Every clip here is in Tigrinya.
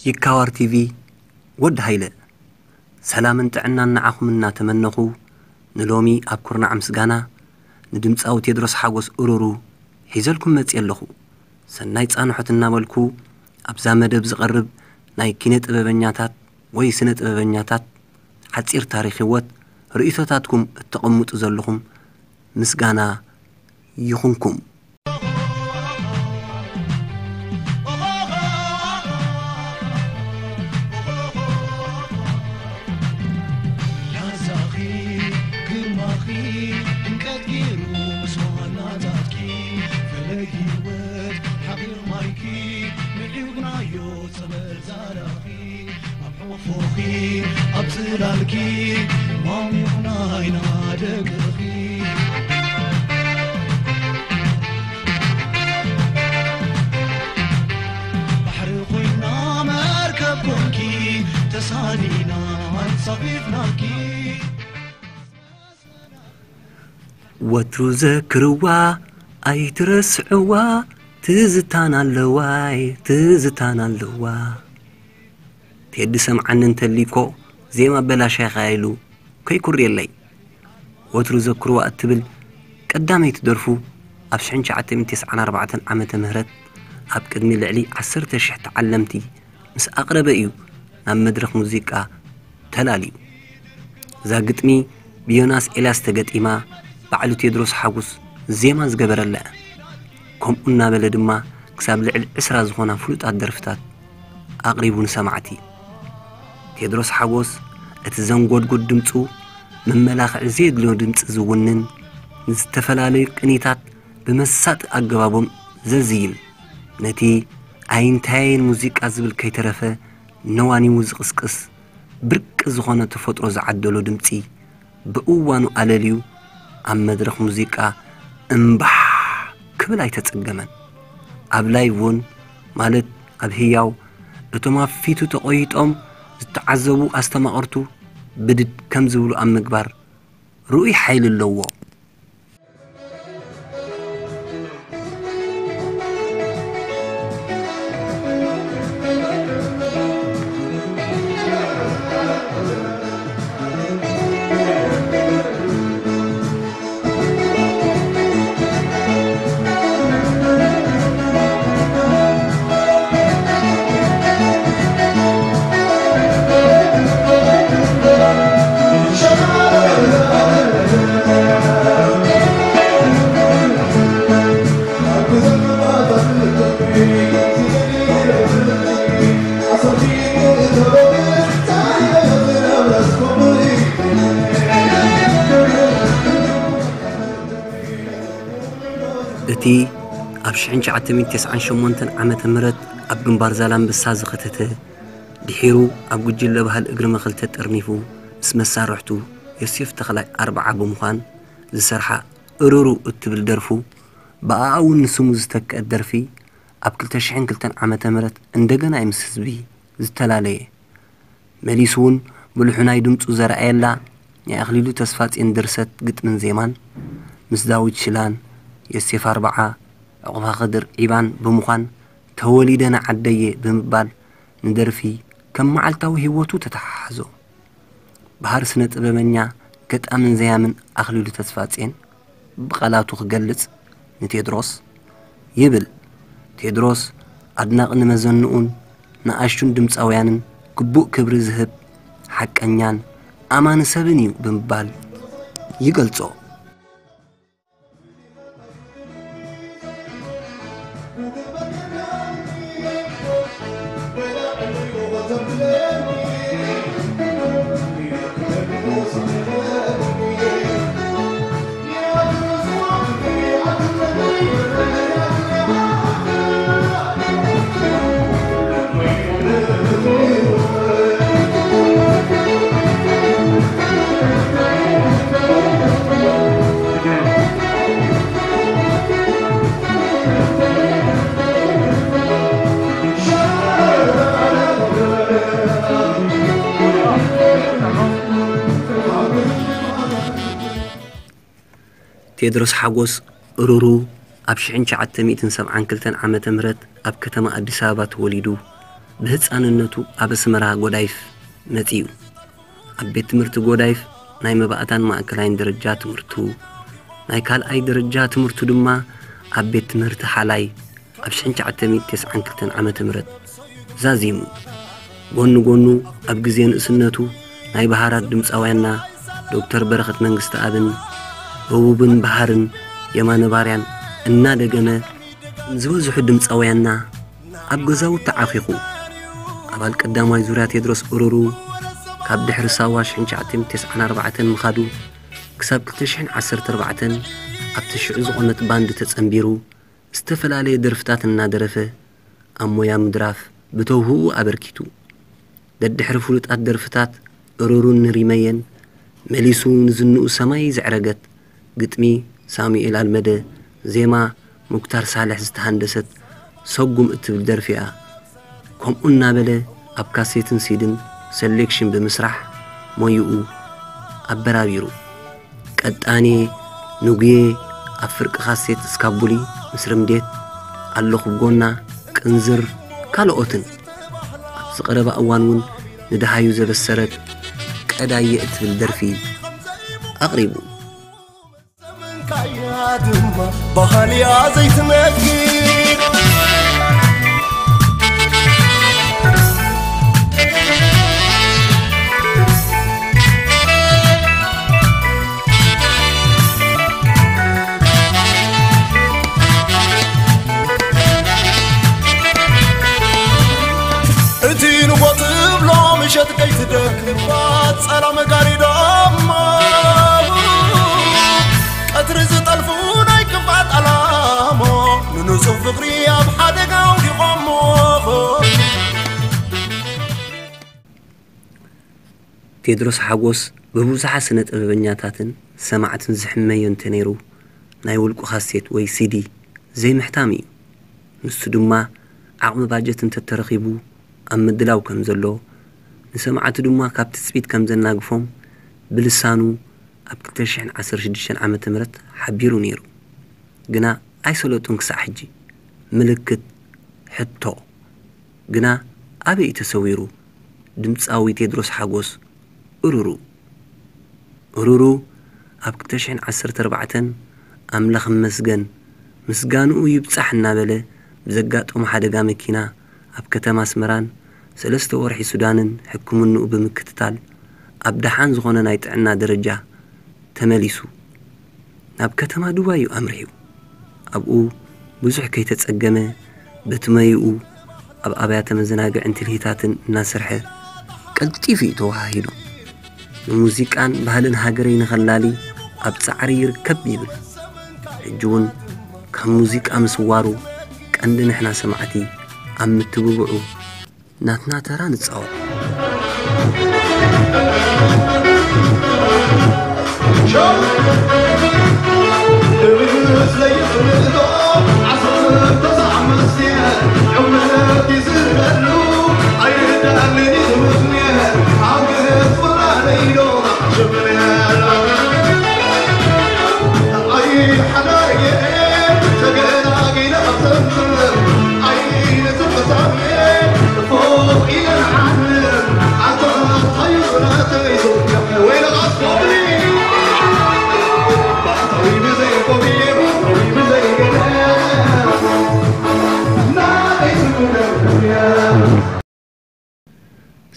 ይካዋር ቲቪ፣ ወዲ ሃይለ፣ ሰላምን ጥዕናን ንዓኹም እናተመነኹ፣ ንሎሚ ኣብ ኩርናዕ ምስጋና ንድምጻዊ ቴድሮስ ሓጎስ እሩሩ ሒዘልኩም መጽየ ኣለኹ። ሰናይ ጻንሖት እናበልኩ፣ ኣብዛ መደብ ዝቐርብ ናይ ኪነ ጥበበኛታት ወይ ስነ ጥበበኛታት ሓጺር ታሪኽ ህይወት ርእይቶታትኩም እተቐምጡ ዘለኹም ምስጋና ይኹንኩም። ላዛኺ ግርማኺ ድምቀት ገይሩ ምስ ዋናታትኪ ፈለግ ህይወት ሓቒር ማይኪ ምዕዩግናዮ ጸበል ዛራኺ ኣብ ሕቑፎኺ ኣብ ጽላልኪ ሟሚቑና ኢና ደቅኺ። ባሕሪ ኮይና መርከብ ኮንኪ ተሳኒና ኣንሳፊፍናኪ። ወትሩ ዘክርዋ ኣይትረስዕዋ ትዝታን ኣለዋይ ትዝታን ኣለዋ። ቴዲ ሰምዓኒ እንተሊኮ ዜማ በላሻይኻ ኢሉ ከይኩርየለይ። ወትሩ ዘክርዋ እትብል ቀዳመይቲ ደርፉ ኣብ ሽሕን ትሽዓተ ሚእትን ተስዓን ኣርባዕተን ዓመተ ምህረት ኣብ ቅድሚ ልዕሊ ዓሰርተ ሽሕ ተዓለምቲ ምስ ኣቕረበ እዩ ናብ መድረኽ ሙዚቃ ተላልዩ። እዛ ግጥሚ ብዮናስ ኤልያስ ተገጢማ ባዕሉ ቴድሮስ ሓጉስ ዜማ ዝገበረላ እያ። ከምኡ እናበለ ድማ ክሳብ ልዕሊ ዕስራ ዝኾና ፍሉጣት ደርፍታት ኣቕሪቡ ንሰማዕቲ። ቴድሮስ ሓጎስ እቲ ዘንጎድጉድ ድምፁ መመላኽዒ ዘየድልዮ ድምፂ ዝውንን ንዝተፈላለዩ ቅኒታት ብመሳጢ ኣገባቦም ዘዝይም ነቲ ኣይንታየን ሙዚቃ ዝብል ከይተረፈ ነዋኒሙ ዝቕስቅስ ብርቂ ዝኾነ ተፈጥሮ ዝዓደሎ ድምፂ ብእዋኑ ኣለልዩ ኣብ መድረኽ ሙዚቃ እምባሕ ክብል ኣይተጸገመን። ኣብ ላይቭ እውን ማለት ኣብ ህያው እቶም ኣብ ፊቱ ተቖይጦም ዝተዓዘቡ ኣስተማቐርቱ ብድድ ከም ዝብሉ ኣብ ምግባር ርኡይ ሓይሊ ኣለዎ። እቲ ኣብ ሽሕን ትሽዓተ ሚእትን ተስዓን ሸሞንተን ዓመተ ምህረት ኣብ ግንባር ዛላምበሳ ዝኸተተ፣ ድሒሩ ኣብ ጉጅለ ባህሊ እግሪ መኸል ተጠርኒፉ ምስ መሳርሕቱ ዮሴፍ ተኽላይ ኣርብዓ ብምዃን ዝሰርሓ እሩሩ እትብል ደርፉ፣ ብኣኣ እውን ንስሙ ዝተክአት ደርፊ ኣብ ክልተ ሽሕን ክልተን ዓመተ ምህረት እንደገና እዩ ምስ ህዝቢ ዝተፈላለየ። መሊሱ እውን ብልሑ ናይ ድምፁ ዘርኣየላ ናይ ኣኽሊሉ ተስፋጼን ድርሰት ግጥምን ዜማን ምስ ዳዊት ሽላን፣ ዮሴፍ ኣርብዓ፣ ዑቕባ ኽድር ዒባን ብምዃን ተወሊደ ንዓደየ ብምባል ንደርፊ ከም መዓልታዊ ህይወቱ ተተሓሓዞ። ባህር ስነ ጥበበኛ ገጣምን ዘያምን ኣኽሊሉ ተስፋጼን ብቓላቱ ክገልጽ ንቴድሮስ ይብል። ቴድሮስ ኣድናቒ ንመዘንኡን ንኣሽቱን ድምጻውያንን ግቡእ ክብሪ ዝህብ ሓቀኛን ኣማኒ ሰብን እዩ ብምባል ይገልጾ። ቴድሮስ ሓጎስ እሩሩ ኣብ ሽሕን ትሽዓተ ሚእትን ሰብዓን ክልተን ዓመተ ምህረት ኣብ ከተማ ኣዲስ ኣበባ ተወሊዱ፣ ብህፃንነቱ ኣብ ኣስመራ ጎዳይፍ መፂኡ። ኣብ ቤት ትምህርቲ ጎዳይፍ ናይ መባእታን ማእከላይን ደረጃ ትምህርቱ፣ ናይ ካልኣይ ደረጃ ትምህርቱ ድማ ኣብ ቤት ትምህርቲ ሓላይ ኣብ ሽሕን ትሽዓተ ሚእትን ተስዓን ክልተን ዓመተ ምህረት ዛዚሙ። ጎኒ ጎኑ ኣብ ግዜ ንእስነቱ ናይ በሃራት ድምፃውያንና ዶክተር በረኸት መንግስተኣብን ህቡብን በሃርን የማነ ባርያን እናደገመ፣ ዝበዝሑ ድምፃውያንና ኣብ ገዛውቲ ዓኺኹ። ኣባል ቀዳማይ ዙርያ ቴድሮስ እሩሩ ካብ ድሕሪ ሳዋ ሽሕን ትሽዓተ ሚእትን ተስዓን ኣርባዕተን ምኻዱ ክሳብ ክልተ ሽሕን ዓሰርተ ኣርባዕተን ኣብቲ ሽዑ ዝቖመት ባንድ ተጸንቢሩ ዝተፈላለየ ደርፍታት እናደረፈ ኣብ ሞያ ምድራፍ ብተውህኡ ኣበርኪቱ። ደድሕሪ ፍሉጣት ደርፍታት እሩሩን ንሪመየን መሊሱ ንዝንኡ ሰማይ ዘዕረገት፣ ግጥሚ ሳሙኤል ኣልመደ፣ ዜማ ሙክታር ሳልሕ ዝተሃንደሰት ሰጉም እትብል ደርፊ እያ። ከምኡ እናበለ ኣብ ካሴትን ሲድን ሰሌክሽን ብምስራሕ ሞይኡ ኣበራቢሩ። ቀጣኔ፣ ንጉዬ፣ ኣብ ፍርቂ ካሴት እስካቡሊ ምስ ርምዴት፣ ኣለኹ ጎና፣ ቅንዝር፣ ካልኦትን። ኣብዚ ቀረባ እዋን እውን ንደሃዩ ዘበሰረት ቀዳየ እትብል ደርፊ ኣቕሪቡ። ዘመንካያ ድማ ባህልያ ዘይትነግር። እቲ ንጎ ትብሎ ምሸት ከይትደክምባት ጸላም ጋሪዶሞ ቀትሪ ዝጠልፉ ናይ ክፋት ኣላሞ ንንጹህ ፍቕሪ ኣብ ሓደጋ ኣውዲቖሞ። ቴድሮስ ሓጎስ ብብዙሓት ስነ ጥበበኛታትን ሰማዕትን ዝሕመዮ እንተነይሩ፣ ናይ ውልቁ ካሴት ወይ ሲዲ ዘይምሕታም እዩ። ንሱ ድማ ዓቕሚ ባጀት እንተተረኺቡ ኣብ ምድላው ከም ዘሎ፣ ንሰማዕቱ ድማ ካብ ትጽቢት ከም ዘናግፎም ብልሳኑ ኣብ ክልተ ሽሕን ዓሰርተ ሽዱሽተን ዓመተ ምህረት ሓቢሩ ነይሩ። ግና ኣይሰለጡን ክሳዕ ሕጂ። ምልክት ሕቶ ግና ኣበይ እዩ ተሰዊሩ? ድምጻዊ ቴድሮስ ሓጎስ እሩሩ። እሩሩ ኣብ ክልተ ሽሕን ዓሰርተ ኣርባዕተን ኣምላኽ ይመስገን ምስጋንኡ ይብጻሕ እናበለ ብዘጋጠሞ ሓደጋ መኪና ኣብ ከተማ ኣስመራን ሰለስተ ወርሒ ሱዳንን ሕክምንኡ ብምክትታል ኣብ ደሓን ዝኾነ ናይ ጥዕና ደረጃ ተመሊሱ ናብ ከተማ ዱባይ እዩ ኣምሪሑ። ኣብኡ ብዙሕ ከይተጸገመ በቲ መይኡ ኣብ ኣብያተ መዘናግዕን ትልሂታትን እናሰርሐ ቀልጢፉ እዩ ተወሃሂዱ። ንሙዚቃን ባህልን ሃገረይ ንኸላሊ ኣብ ጻዕሪ ይርከብ ይብል። ሕጂ እውን ካብ ሙዚቃ ምስዋሩ ቀንዲ ንሕና ሰማዕቲ ኣብ ምትብብዑ ናትና ተራ ንጻወት።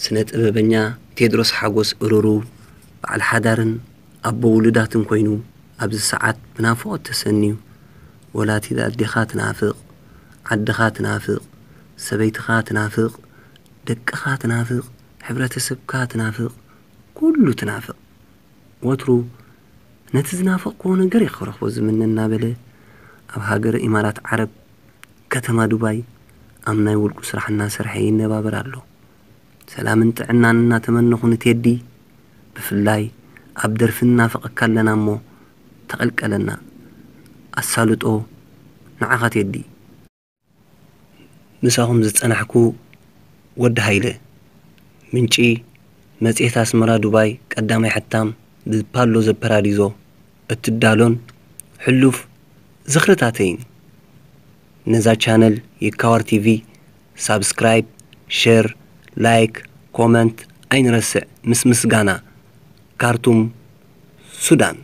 ስነ ጥበበኛ ቴድሮስ ሓጎስ እሩሩ በዓል ሓዳርን ኣቦ ውሉዳትን ኮይኑ ኣብዚ ሰዓት ብናፍቖት ተሰንዩ። ወላዲት ኣዴኻ ትናፍቕ፣ ዓድኻ ትናፍቕ፣ ሰበይትኻ ትናፍቕ፣ ደቅኻ ትናፍቕ፣ ሕብረተሰብካ ትናፍቕ፣ ኩሉ ትናፍቕ። ወትሩ ነቲ ዝናፈቕክዎ ነገር እየ ክረኽቦ ዝምነ እናበለ ኣብ ሃገረ ኢማራት ዓረብ ከተማ ዱባይ ኣብ ናይ ውልቁ ስራሕ እናሰርሐ ይነባበር ኣሎ። ሰላምን ጥዕናን እናተመነኹ ንቴዲ ብፍላይ ኣብ ደርፊ ንናፍቐካ ኣለና እሞ ተቐልቀለና። ኣሳልጦ ንዓኻ ቴዲ። ምሳኹም ዝጸናሕኩ ወዲ ሃይለ። ምንጪ መጽሔት ኣስመራ ዱባይ ቀዳማይ ሕታም ብፓሎ ዘፐራዲዞ እትዳሎን ሕሉፍ ዝኽርታተይን። ነዛ ቻነል ይካዋር ቲቪ ሳብስክራይብ፣ ሸር፣ ላይክ፣ ኮመንት ኣይንረስዕ። ምስ ምስጋና። ካርቱም፣ ሱዳን።